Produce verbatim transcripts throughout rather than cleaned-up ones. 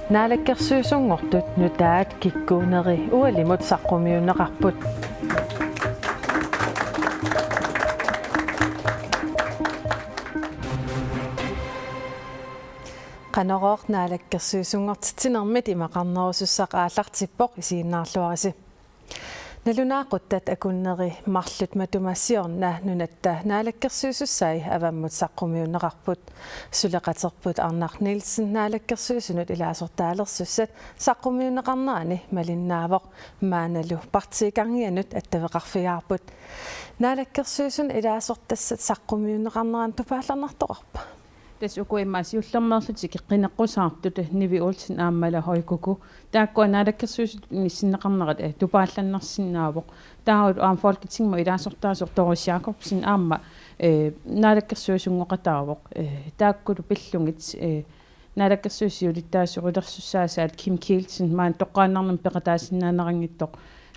Naalakkersuisunngortut nutaat kikkuuneri ualimut saqqummiunneqarput. Qanorooq naalakkersuisunngortitsinermit imaqarnerusussaq aallartippoq, isiginnaarluarisi. Nalunaaquttat akunneri marluk matuma siorna nunatta naalakkersuisussai avammut saqqummiunneqarput. Suleqaterput Arnaq Nielsen naalakkersuisunut ilaasortaalersussat saqqummiunneqarnerani malinnaavoq, maannalu partiikarnianut attaveqarfigaarput. Naalakkersuisunut ilaasortassat saqqummiunneqarneranut tupaallannartoqarpa? Tassa uku immaqa siullermeerlutik qineqqusaartut Nivi Olsen aammali Høy Kúko. Taakkua naalakkersuisut inissinneqarnerat, eh, tupaallannarsinnaavoq. Taavalu aamma Folketingimut ilaasortaasoq Doris Jakobsen aamma, eh, naalakkersuisunngoqataavoq. Eh, taakkulu pillugit, eh, naalakkersuisut siulittaasuulersussaasaat Kim Kielsen maani toqqaannarnermut peqataasinnaaneranngitsoq.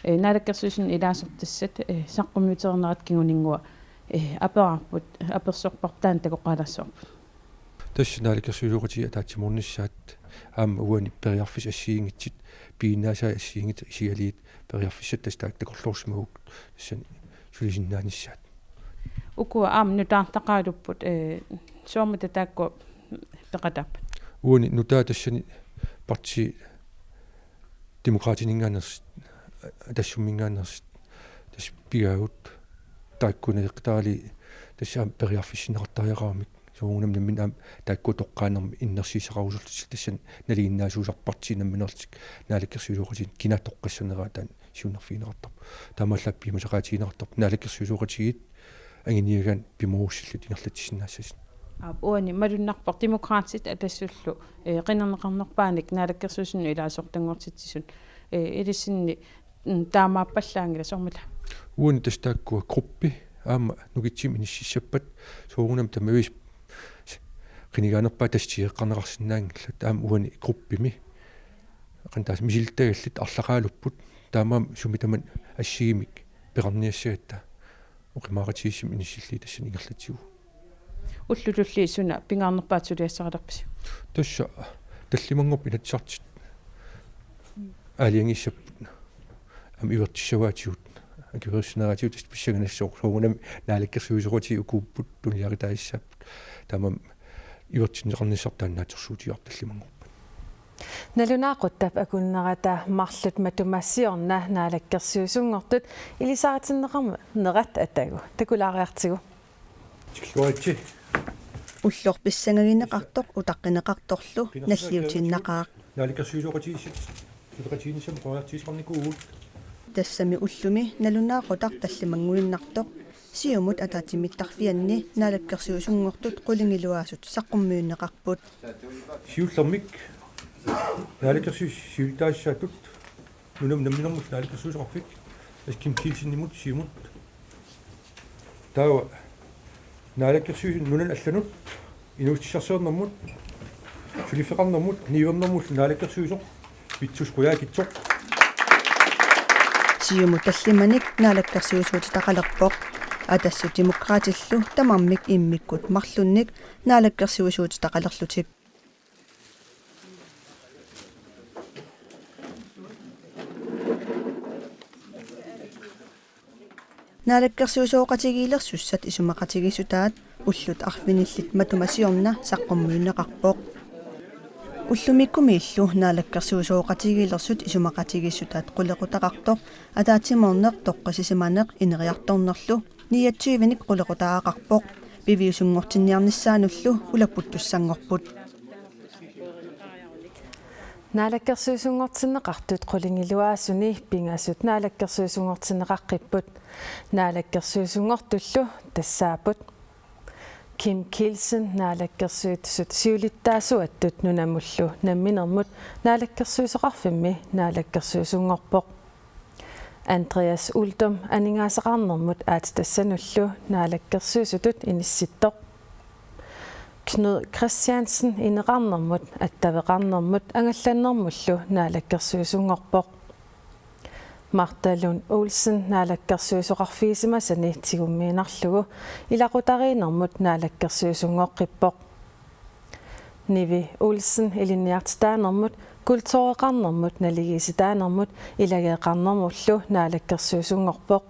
Eh, naalakkersuisunut ilaasortassat, eh, saqqummiuterinerat kinguninngua, eh, aperaarput, apersorparput taanna takoqqaalaassavarput. Tassa naalakkersuisooqatigiit ataatsimoornissaat aamma uani periarfissat assigiinngitsut, piginnaasai assigiinngitsut isigalugit periarfissat tassa taakku takorloorsimagukku tassani sulisinnaanissaapput. Ukua aamma nutaartaqaalupput, eh, soormita taakku peqataappat? Uani nutaat tassani partii Demokraatininngaanneersut, Atassumminngaanneersut, tassa pigaagut taakku naleqqitarali tassa aamma periarfissinneqartariaqaramik. Soorunami nammineq aamma taakku toqqaannarmik innersuussaqarusullutik tassani nalinginnaasuusarput partiit nammineerlutik naalakkersuisooqatigiit kina toqqassaneraa taanna siunnerfigineqartarpoq. Taamaallaat piumasaqaatigineqartarpoq naalakkersuisooqatigiit anguniagaanni pimoorussillutik ingerlatsisinnaassasut. Aap, uani malunnarpoq Demokraatit Atassullu, eh, qinerneqarnerpaanik naalakkersuisunut ilaasortanngortitsisut, eh, ilissinni, mm, taamaappallaanngilaq soormita? Uani tassa taakkua gruppi aamma nukittuumik inississappat soorunami tamaviisa qinigaanerpaat tassa tigeqqarneqarsinnaanngillat aamma uani gruppimi qanoq taanna misilittagallit arlaqaalupput taamaammat sumi tamanut assigiimmik peqarniassagatta oqimaaqatigiissummik inissillugit tassani ingerlatsivugut. Ullut tulliit suna pingaarnerpaatut suliassarilerpisi? Tassa tallimanngorpat Inatsisartut aalajangiissapput aamma ivertissavaatigut akuerissineratigut tassa pissanganassaaq soorunami naalakkersuisooqatigiit ukuupput tunuliaqutaassapput taamaammat ivertinneqarnissarput taanna naatsorsuutigaarput tallimanngorpat. Nalunaaquttap akunnerata marluk matuma siorna naalakkersuisunngortut ilisaritinneqarnerat atagu takulaariartigu. Tikilluaritsi. Ulloq pissangagineqartoq utaqqineqartorlu nalliutiinnaqaaq. Naalakkersuisooqatigiissut suleqatigiinnissamut periarfissaqarnikuuvugut. Tassami ullumi nalunaaqutaq tallimannguinnartoq Siumut ataatsimiittarfianni naalakkersuisunngortut qulingiluaasut saqqummiunneqarput. Siullermik naalakkersuisut siulittaasussaattut nunamut namminermut naalakkersuisoqarfik, tassa Kim Kielsenimut Siumut. Taava naalakkersuisut nunanut allanut inuussutissarsiornermut, suliffeqarnermut, niuernermullu naalakkersuisoq Vittus Qujaukitsoq. Siumut tallimanik naalakkersuisuutitaqalerpoq. Atassut Demokraatillu tamarmik immikkut marlunnik naalakkersuisuutitaqalerlutik. Naalakkersuisooqatigiilersussat isumaqatigiissutaat ullut arfinillit matuma siorna saqqummiunneqarpoq. Ullumikkumiillu naalakkersuisooqatigiilersut isumaqatigiissutaat qulequtaqartoq ataatsimoorneq toqqissisimaneq ineriartornerlu niogtyvenik qulequtaqarpoq, piviusunngortinniarnissaanullu ulapputtussanngorput. Naalakkersuisunngortinneqartut qulingiluaasuni pingasut naalakkersuisunngortinneqaqqipput. Naalakkersuisunngortullu tassaapput: Kim Kielsen, naalakkersuisut siulittaasuattut nunamullu namminermut naalakkersuisoqarfimmi naalakkersuisunngorpoq. Andreas Uldum aningaasaqarnermut aatsitassanullu naalakkersuisutut inissittoq. Knud Kristiansen ineqarnermut, attaveqarnermut angallannermullu naalakkersuisunngorpoq. Martha Lund Olsen naalakkersuisoqarfigisimasani tigummiinnarlugu ilaqutariinnermut naalakkersuisunngoqqippoq. Nivi Olsen ilinniartitaanermut, kultureqarnermut, naligiissitaanermut, ilageeqarnermullu naalakkersuisunngorpoq.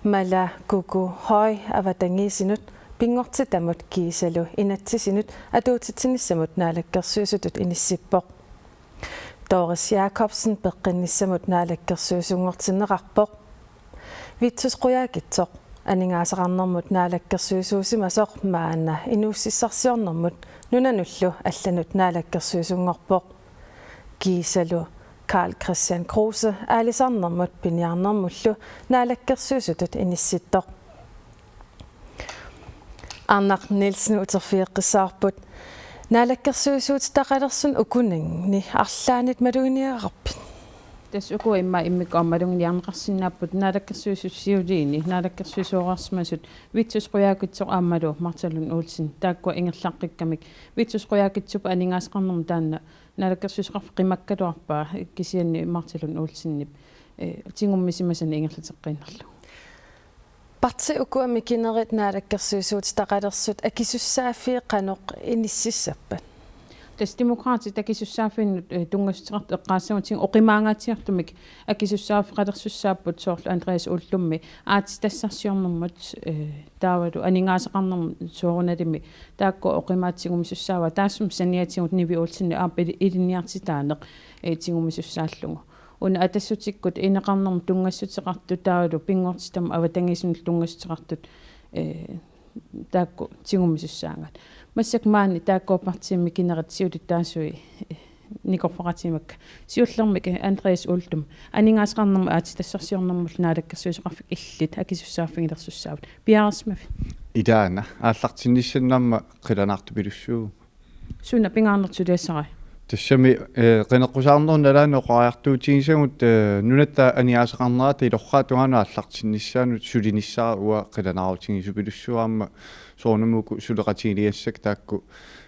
Mala Kuku Høegh avatangiisinut, pinngortitamut kiisalu inatsisinut atuutitsinissamut naalakkersuisutut inissippoq. Doris Jakobsen peqqinnissamut naalakkersuisunngortinneqarpoq. Vittus Qujaukitsoq aningaasaqarnermut naalakkersuisuusimasoq maanna inuussutissarsiornermut nunanullu allanut naalakkersuisunngorpoq. Kiisalu Karl-Kristian Kruse aalisarnermut piniarnermullu naalakkersuisutut inissittoq. Arnaq Nielsen, uterfigeqqissaarput. Naalakkersuisuutitaqalersunit ukunanni arlaannik maluginiagaqarpit? Tassa uku immaqa immikkut aamma maluginiarneqarsinnaapput, naalakkersuisut siuliini naalakkersuisooreersimasut Vittus Qujaukitsoq aammalu Martha Lund Olsen, taakkua ingerlaqqikkamik. Vittus Qujaukitsup aningaasaqarnermut taanna naalakkersuisoqarfik qimakkaluarpaa, kisianni Martha Lund Olsenip, eh, tigummisimasani ingerlateqqiinnarlugu. Partiit ukua mikinerit naalakkersuisuutitaqalersut akisussaaffii qanoq inississappat? Tassa Demokraatit akisussaaffiinut, eh, tunngassuteqartut eqqaassagutsigit oqimaangaatsiartumik akisussaaffeqalersussaapput, soorlu Andreas Uldummi aatsitassarsiornermut, eh, taavalu aningaasaqarnermut soorunalimi taakku oqimaatsigumisussaavat, taassuma saniatigut Nivi Olsenip aamma ili-, ilinniartitaaneq, eh, tigumisussaallugu. Una Atassutikkut ineqarnermut tunngassuteqartut taavalu pinngortitamut avatangiisinullu tunngassuteqartut, eh, taakku tigumisussaagaat. Massakkut maani taakku partiit mikinerit siulittaasui, eh, nikorfaqatigimakka. Siullermik, eh, Andreas Uldum, aningaasaqarnermut aatsitassarsiornermullu naalakkersuisoqarfik illit akisussaaffigilersussaavat. Piareersimavit? Ilaana, aallartinnissamut aamma qilanaartupilussuuvoq. Suna pingaarnertut suliassarai? Tassami, eh, qineqqusaarnerup nalaani oqariartuutigisagut, eh, nunatta aningaasaqarnerata ilorraap tungaanut aallartinnissaanut sulinissara uanga qilanaarutigisoq, pilussuarmik soorunami uku suleqatigiinnassaaq taakku,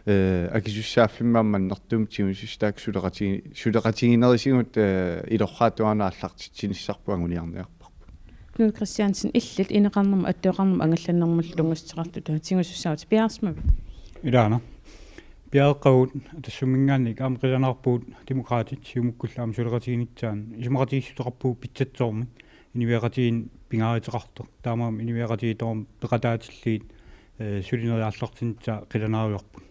eh, akisussaaffimmi aamma annertuumik tigusussat taakku suleqatigi-, suleqatigiinnarisigut, eh, ilorraap tungaanut aallartitsinissarput anguniarniarparput. Knud Kristiansen, illit ineqarnermut attueqarnermut angallannermullu tunngassuteqartut tigusussaavat, piareersimavit? Ilaana. Piareeqqagut, Atassuminngaanniit aamma qilanaarpugut Demokraatit Siumukkullu aamma suleqatiginissaanut, isumaqatigiissuteqarpugut pitsassuarnik inuiaqatigiinni pingaaruteqartoq. Taamaammat inuiaqatigiit tamarmik peqataatillugit, eh, sulinerit aallartinnissaat qilanaariarput.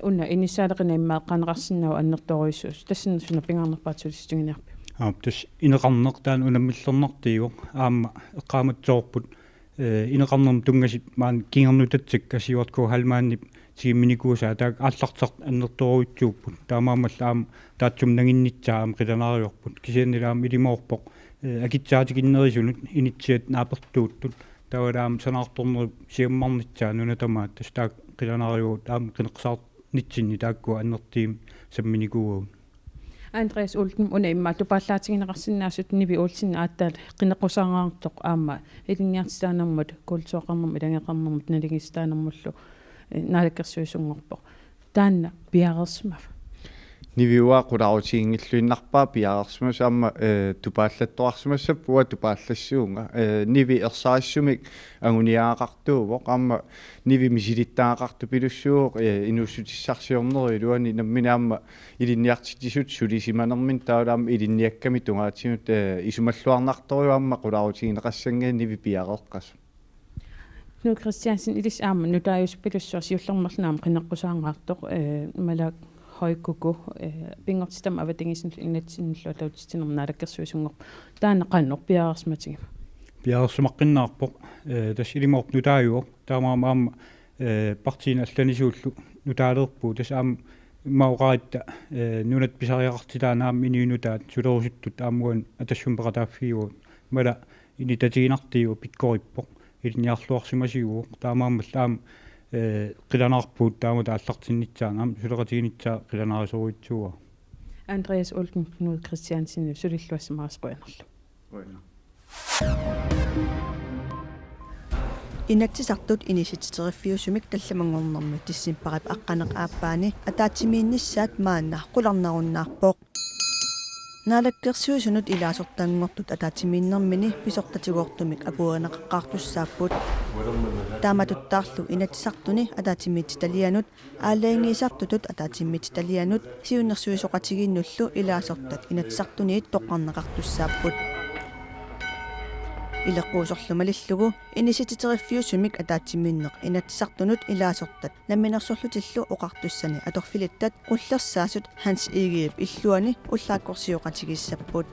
Una inissaaleqineq immaqa eqqaaneqarsinnaavoq annertoorujussuusoq. Tassani suna pingaarnerpaat sulissutiginiarpiuk? Aap, tassa ineqarneq taanna unammillernartuuvoq, aamma eqqaamattoorput, eh, ineqarnermut tunngasut maani kingornutassat Siuartkuu Heilmannip tigumminikuusaa taakku aallartittartut annertoorujussuupput. Taamaammallu aamma taassuma nanginnissaa aamma qilanaariarput. Kisiannili aamma ilumoorpoq, eh, akitsaatikinnerusunut inissiat naapertuuttut. Taavalu aamma sanaartornerup siammarnissaa nuna tamaat, tassa taakku qilanaariarput, aamma qineqqusaarnitsinni taakku annertuumik samminikuuagut. Andreas Uldum, una immaqa tupaallaatigineqarsinnaasut Nivi Olsen aatsaat qineqqusaartoq aamma ilinniartitaanermut, kultureqarnermut, ilageeqarnermut, naligiissitaanermullu, eh, naalakkersuisunngorpoq. Taanna piareersimava? Nivi uanga qularutigilluinnarpara piareersimasoq, aamma, eh, tupaallattoqarsimassapput, uanga tupaallassavunga. Eh, Nivi ersarissumik anguniagaqartuuvoq, aamma Nivi misilittagaqartupilussuuvoq, eh, inuussutissarsiornerup iluani, nammineq aamma ilinniartitsisut sulisimanerminni taavalu aamma ilinniakkami tungaatigut, eh, isumalluarnartorujuuvoq aamma qularutigineqassanngilaq Nivi piareeqqasoq. Knud Kristiansen, ilissi aamma nutaajusupilussuaq, siullermeerluni aamma qineqqusaartoq, eh, Mala Høegh-Kuku, eh, pinngortitamut avatangiisinullu inatsisinullu atuutitsinermut naalakkersuisunngorpoq. Taanna qanoq, piareersimatigima? Piareersimaqqinnaarpoq, eh, tassa ilumoorpoq nutaajuvoq, taamaammat aamma, eh, partiinit allanit suullu nutaaleerpugut, tassa aamma immaqa oqaratta, eh, nunatta pisariaqartitaaneq aamma inuit nutaat sulerusuttut aamma uani Atassummi peqataaffigivagut. Mala initatiginartuuvoq, pikkorippoq, ilinniarluarsimasiguvoq, taamaammallu aamma, eh, qilanaarpugut taamatut aallartinnissaanut, aamma suleqatiginissaa qilanaarisorujussuuara. Andreas Uldum, Knud Kristiansen, sulilluassamaris qujanarlu. Qujanaq. Inatsisartut inissitsiteriffiusumik tallimanngornermi decembarip aqqaneq-aappaani ataatsimiinnissaat maanna qularnarunnaarpoq. Naalakkersuisunut ilaasortanngortut ataatsimiinnermini pisortatigoortumik akuerineqaqqaartussaapput. Taamatuttaarlu Inatsisartuni ataatsimiititalianut, aalajangiisartutut ataatsimiititalianut siunnersuisoqatigiinnullu ilaasortat Inatsisartuniit toqqarneqartussaapput. Ileqquusorlu malillugu inissititeriffiusumik ataatsimiinneq Inatsisartunut ilaasortat Namminersorlutillu Oqartussani atorfilittat qullersaasut Hans Egedep illuani ullaakkorsioqatigiissapput.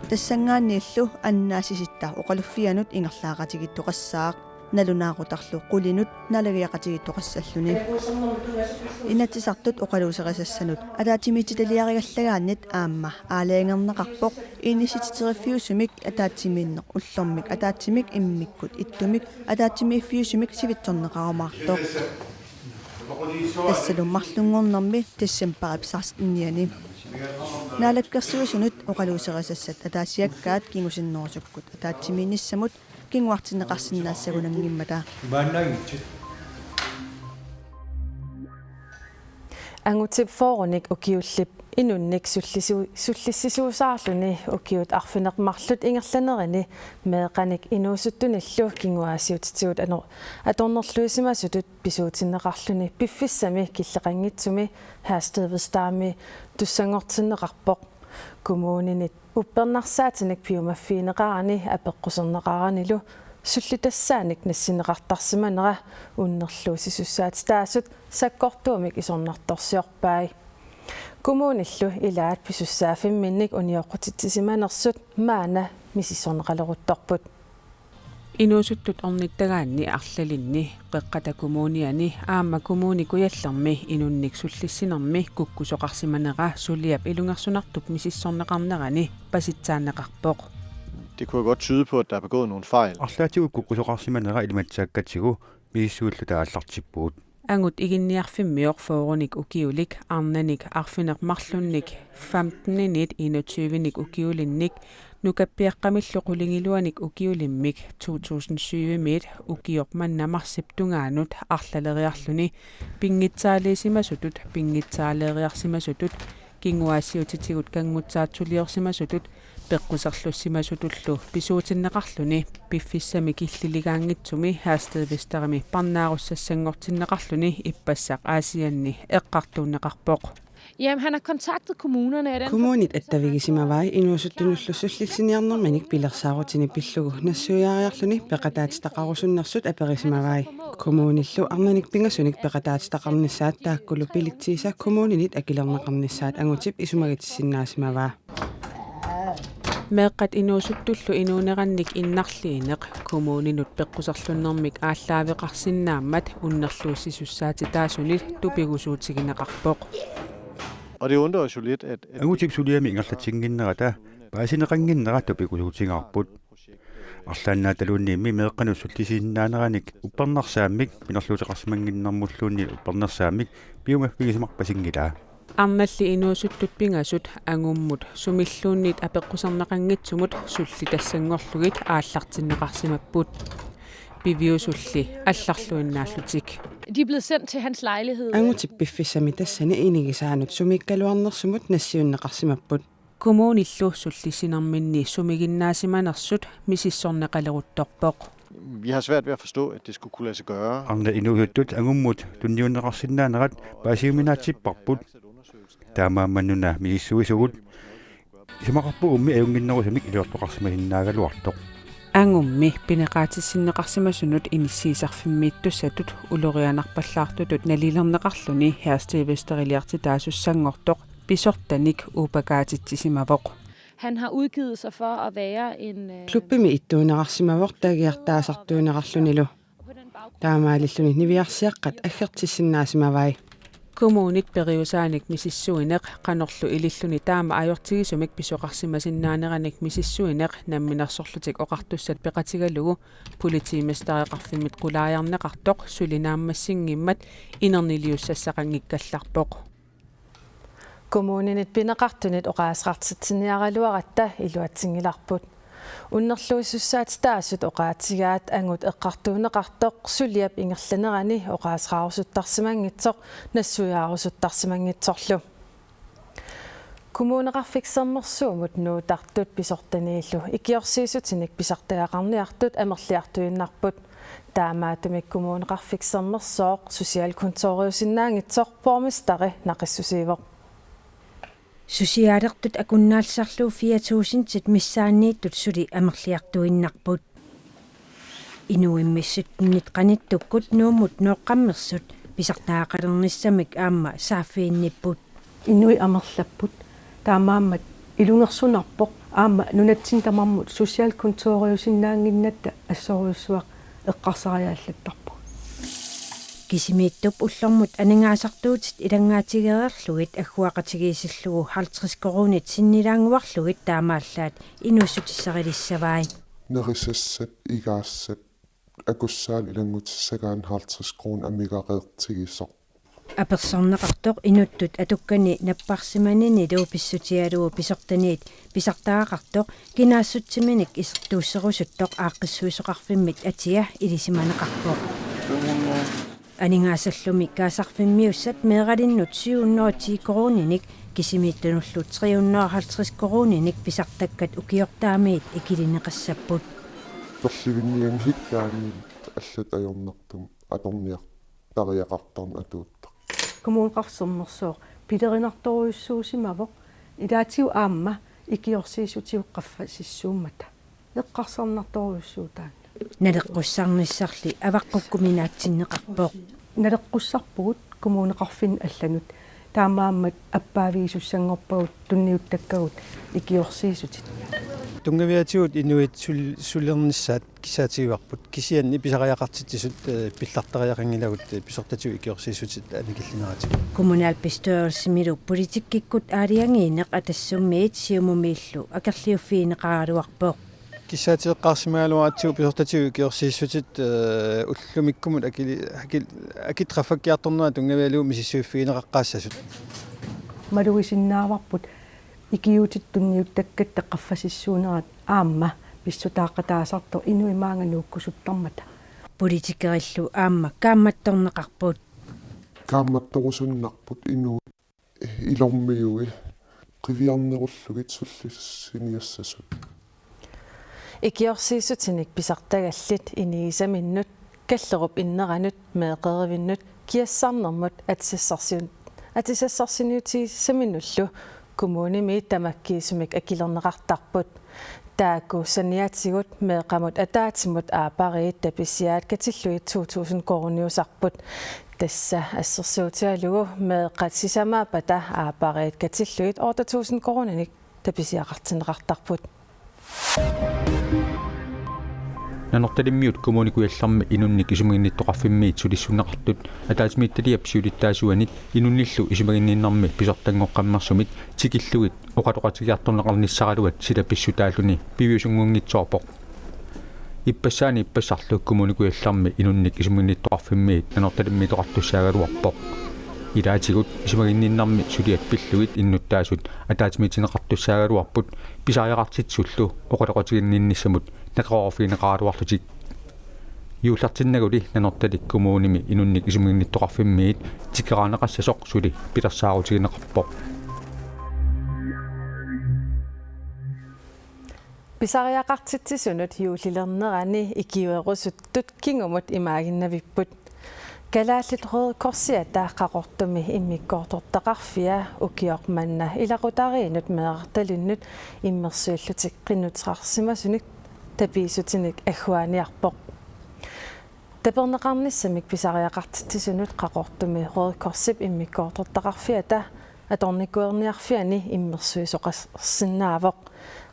Tassanngaanniillu annaasisitta oqaluffianut ingerlaaqatigiittoqassaaq, nalunaaqutarlu qulinut naalagiaqatigiittoqassalluni. Inatsisartut oqaluuserisassanut ataatsimiititaliarigallagaannit aamma aalajangerneqarpoq inissititeriffiusumik ataatsimiinneq ullormik ataatsimik immikkut ittumik ataatsimiiffiusumik sivitsorneqarumaartoq. Tassalu marlunngornermi decembarip sekstenianni. Naalakkersuisunut oqaluuserisassat ataasiakkaat kingusinnerusukkut ataatsimiinnissamut kinguartinneqarsinnaassagunanngimmata. Angutip fyrrenik ukiullip inunnik sullisu-, sullissisuusaarluni ukiut arfineq-marluk ingerlanerini meeqqanik inuusuttunillu kinguaassiuutitigut ano-, atornerluisimasutut pisuutinneqarluni piffissami killeqanngitsumi Herstedvestami tussanngortinneqarpoq. Kommuninit uppernarsaatinik piumaffigineqarani apeqquserneqaranilu sullitassaanik nassinneqartarsimanera unnerluussisussaatitaasut sakkortuumik isornartorsiorpai. Kommunillu ilaat pisussaaffimminnik unioqqutitsisimanersut maanna misissorneqaleruttorput. Inuusuttut ornittagaanni arlalinni Qeqqata Kommuniani aamma Kommune Kujallermi inunnik sullissinermi kukkusoqarsimanera suliap ilungersunartup misissorneqarnerani pasitsaanneqarpoq. Det kunne jo godt tyde på, at der er begået nogle fejl. Arlaatigut kukkusoqarsimanera ilimatsaakkatigu misissuilluta aallartippugut. Angut Iginniarfimmiooq fyrrenik ukiulik, arnanik arfineq-marlunnik femteniniit enogtyvenik ukiulinnik, nukappiaqqamillu qulingiluanik ukiulimmik to tusind syvimiit ukioq manna marsip tungaanut arlaleriarluni pinngitsaaliisimasutut, pinngitsaaleeriarsimasutut, kinguaassiuutitigut kanngutsaatsuliorsimasutut peqquserlussimasutullu pisuutinneqarluni piffissami killiligaanngitsumi Herstedvesterimi parnaarussassanngortinneqarluni ippassaq Aasianni eqqartuunneqarpoq. Jamen, han har kontaktet kommunerne, og den Kommunit attavigisimavai inuusuttunullu sullissiniarnerminik pilersaarutinik pillugu nassuiaariarluni peqataatitaqarusunnersut aperisimavai. Kommunillu arnanik pingasunik peqataatitaqarnissaat taakkulu bilitsiisa kommuninit akilerneqarnissaat angutip isumagitissinnaasimavaa. Meeqqat inuusuttullu inuunerannik innarliineq kommuninut peqquserlunnermik aallaaveqarsinnaammat unnerluussisussaatitaasunit tupigusuutigineqarpoq. Og det undrer os jo lidt, at, at Angutip suliami ingerlatsinnginnerata paasineqannginnera tupigusuutigaarput. Arlaannaataluunniimmi meeqqanut sullissisinnaaneranik uppernarsaammik pinerluuteqarsimannginnermulluunniit uppernarsaammik piumaffigisimarpasinngilaa. Arnalli inuusuttut pingasut angummut sumilluunniit apeqquserneqanngitsumut sullitassanngorlugit aallartinneqarsimapput. Piviusulli allarluinnaallutik. De er blevet sendt til hans lejlighed. Angutip piffissami tassani inigisaanut sumiikkaluarnersumut nassiunneqarsimapput. Kommunillu sullissinerminni sumiginnaasimanersut misissorneqaleruttorpoq. Vi har svært ved at forstå, at det skulle kunne lade sig gøre. Arnat inuusuttut angummut tunniunneqarsinnaanerat paasiuminaatsipparput. Taamaammat-una misissuisugut. Isumaqarpugummi ajunnginnerusumik iliortoqarsimasinnaagaluartoq. Angummi pineqaatissinneqarsimasunut inissiisarfimmiittussatut ulorianarpallaartutut nalilerneqarluni Herstedvesteriliartitaasussanngortoq pisortanik uupakaatitsisimavoq. Han har udgivet sig for at være en, øh, Klubbimi ittuunerarsimavoq tagiartaasartuunerarlunilu. Taamaalilluni niviarsiaqqat aggertissinnaasimavai. Kommunit periusaanik misissuineq qanorlu ililluni taama ajortigisumik pisoqarsimasinnaaneranik misissuineq Namminersorlutik Oqartussat peqatigalugu politimestereqarfimmit qulaajarneqartoq suli naammassinngimmat inerniliussassaqanngikkallarpoq. Kommuninit pineqartunit oqaaseqartitsiniaraluaratta iluatsinngilarput. Unnerluussisussaatitaasut oqaatigaat angut eqqartuunneqartoq suliap ingerlanerani oqaaseqarusuttarsimanngitsoq nassuiaarusuttarsimanngitsorlu. Kommuneqarfik Sermersuumut nuuttartut pisortaniillu ikiorsiissutinik pisartagaqarniartut amerliartuinnarput. Taamaattumik Kommuneqarfik Sermersooq socialkontoriusinnaanngitsoq borgmesteri naqissusiivoq. Socialertut akunnaallisarlugu fire tusindit missaanniittut suli amerliartuinnarput. Inuimmi syttenit qanittukkut Nuummut nooqqammersut pisartagaqalernissamik aamma saaffiginnipput. Inuit amerlapput. Taamaammat ilungersunarpoq aamma nunatsinni tamarmut socialkontoriusinnaannginnatta assorujussuaq eqqarsariallattarpugut. Kisimiittup ullormut aningaasartuutit ilanngaatigereerlugit agguaqatigiissillugu halvtreds koruunit sinnilaannguarlugit taamaallaat inuussutissarilissavai. Nerisassat, igaassat, akussaalu ilanngutissagaanni halvtreds koruunit amigareertigisoq. Apersorneqartoq inuttut atukkani napparsimaninilu pissutigalugu pisortaniit pisartagaqartoq kinaassutsiminik isertuusserusuttoq aaqqissuisoqarfimmit atia ilisimaneqarpoq. Aningaasallumi kaasarfimmiussat meeralinnut syv hundrede og ti koruuninik kisimiittunullu tre hundrede og halvtreds koruuninik pisartakkat ukiortaamiit ikilineqassapput. Perlivinnianngikkaanni allat ajornartumik atorniartariaqartarneq atuuttoq. Kommuneqarfik Sermersooq pilerinartorujussuusimavoq ilaatigut aamma ikiorsiissutigut qaffasissuummata. Eqqarsarnartorujussuuvoq taanna. Naleqqussarnissarli avaqqukkuminaatsinneqarpoq. Naleqqussarpugut kommuneqarfinni allanut. Taamaammat appaavigisussanngorpagut tunniuttakkagut ikiorsiissutit. Tunngaviatigut inuit sul-, sulernissaat kissaatigivarput, kisianni pisariaqartitsisut, eh, pillartariaqanngilagut, eh, pisortatigut ikiorsiissutit annikillineratigut. Kommunalbestyrelsimilu politikkikkut aalajangiineq Atassummiit Siumumiillu akerliuffigineqaraluarpoq. Kissaatigeqqaarsimagaluaratsigu pisortatigut ikiorsiissutit, eh, ullumikkumut akili-, akil-, akit qaffakkiartornerat tunngavigalugu misissuiffigineqaqqaassasut. Malugisinnaavarput ikiuutit tunniuttakkatta qaffasissuunerat aamma pissutaaqataasartoq inuit maanga nuukkusuttarmata. Politikerillu aamma kaammattorneqarput. Kaammattorusunnarput inuit ilormiui qiviarnerullugit sullissiniassasut. Ikiorsiissutinik pisartagallit inigisaminnut, kallerup inneranut, meeqqerivinnut, kiassarnermut, atisassarsin-, atisassarsiutigisaminnullu kommunimi tamakkiisumik akilerneqartarput. Taakku saniatigut meeqqamut ataatsimut aappariit tapisiaat katillugit to tusind koruuniusarput. Tassa assersuutigalugu meeqqat sisamaappata aappariit katillugit otte tusind koruuninik tapisiaqartinneqartarput. Nanortalimmiut Kommune Kujallermi inunnik isumaginnittoqarfimmiit sulissunneqartut ataatsimiititaliap siulittaasuanit inunnillu isumaginninnermi pisortanngoqqammersumit tikillugit oqaloqatigiartorneqarnissaraluat sila pissutaalluni piviusunngunngitsoorpoq. Ippassaani ippassarlu Kommune Kujallermi inunnik isumaginnittoqarfimmiit Nanortalimmiittoqartussaagaluarpoq. Ilaatigut isumaginninnermi suliat pillugit innuttaasut ataatsimiitigineqartussaagaluarput pisariaqartitsisullu oqaloqatiginninnissamut neqeroorfigineqaraluarlutik. Juullertinnaguli Nanortalik Kommunimi inunnik isumaginnittoqarfimmiit tikeraarneqassasoq suli pilersaarutigineqarpoq. Pisariaqartitsisunut juullilernerani ikiuerusuttut kingumut imaaginnavipput. Kalaallit Røde Korsiata Qaqortumi immikkoortortaqarfia ukioq manna ilaqutariinnut meerartalinnut immersuillutik qinnuteqarsimasunik tapiissutinik agguaaniarpoq. Taperneqarnissamik pisariaqartitsisunut Qaqortumi Røde Korsip immikkoortortaqarfiata atornikuerniarfiani immersuisoqarsinnaavoq.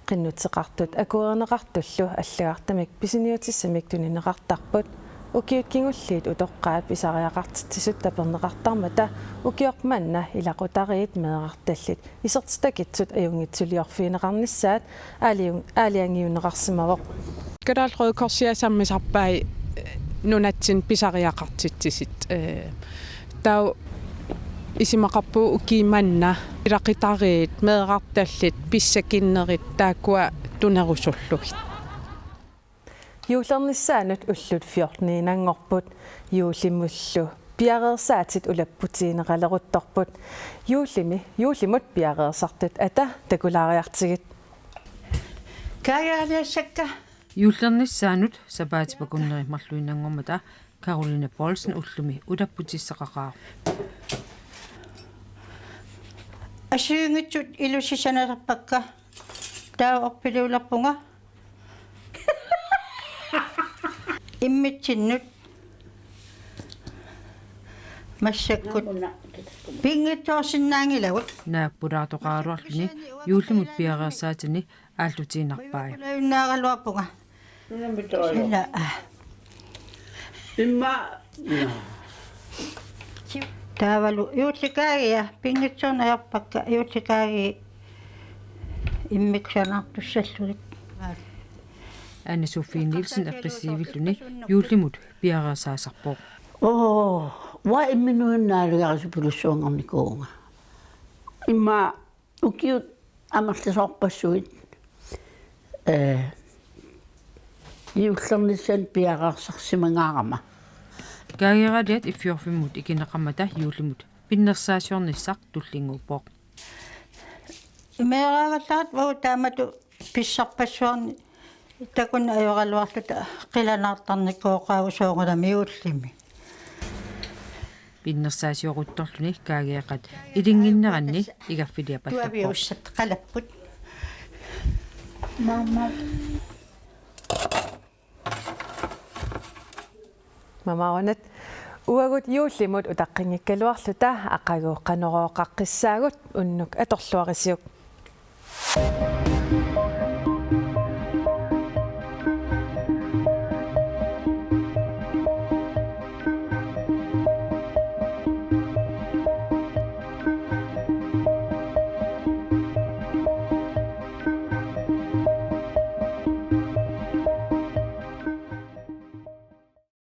Qinnuteqartut akuerineqartullu allagartamik pisiniutissamik tunineqartarput. Ukiut kingulliit utoqqaat pisariaqartitsisut taperneqartarmata ukioq manna ilaqutariit meerartallit isertitakitsut ajunngitsuliorfigineqarnissaat aaliu-, aalajangiunneqarsimavoq. Kalaallit Røde Korsiat sammisarpai, eh, nunatsinni pisariaqartitsisit, eh, taava isumaqarpunga ukioq manna ilaqutariit meerartallit pissakinnerit taakkua tunerusullugit. Juullernissaanut ullut fjorteniinnanngorput. Juullimullu piareersaatit ulapputigineqaleruttorput. Juullimi, juullimut piareersartut ata takulaariartigit. Kaajaaliassakka. Juullernissaanut sapaatip akunneri marluinnanngormata Karoline Poulsen ullumi ulapputissaqaqaaq. Assigiinngitsut ilusisanasarpakka. Taava orpiliulerpunga. Immitsinnut. Massakkut. Pinngitsoorsinnaanngilagut. Naak pulaartoqaraluarluni juullimut piareersaatini aallutiinnarpai. Pulaajunnaaraluarpunga. Ila. Imma. Taavalu juullikaagia, pinngitsoorneq ajorpakka, juullikaagia immiksanartussallugit. Anne Sofie Nielsen eqqissiivilluni juullimut piareersaasarpoq. Oo, uanga imminut naaligarisupilluarnikuuvunga. Imma ukiut amerlasoorpassuit, ee, juullernissaanut piareersarsimangaarama. Kaagiaraaliat Iffiorfimmut ikineqarmata juullimut pinnersaasiornissaq tullinnguuppoq. Imeeraagallaat uagut taamatut pissarpassuarnik takuneq ajoraluarluta qilanaartarnikuugatsigu soorunami juullimi. Pinnersaasiooruttorluni kaagiaqat ilinnginneranni igaffiliapallerpoq. Tuaviussat qalapput. Maamma. Mamaunat uagut juullimut utaqqinngikkaluarluta aqagu Qanorooqaqqissaagut, unnuk atorluarisiuk.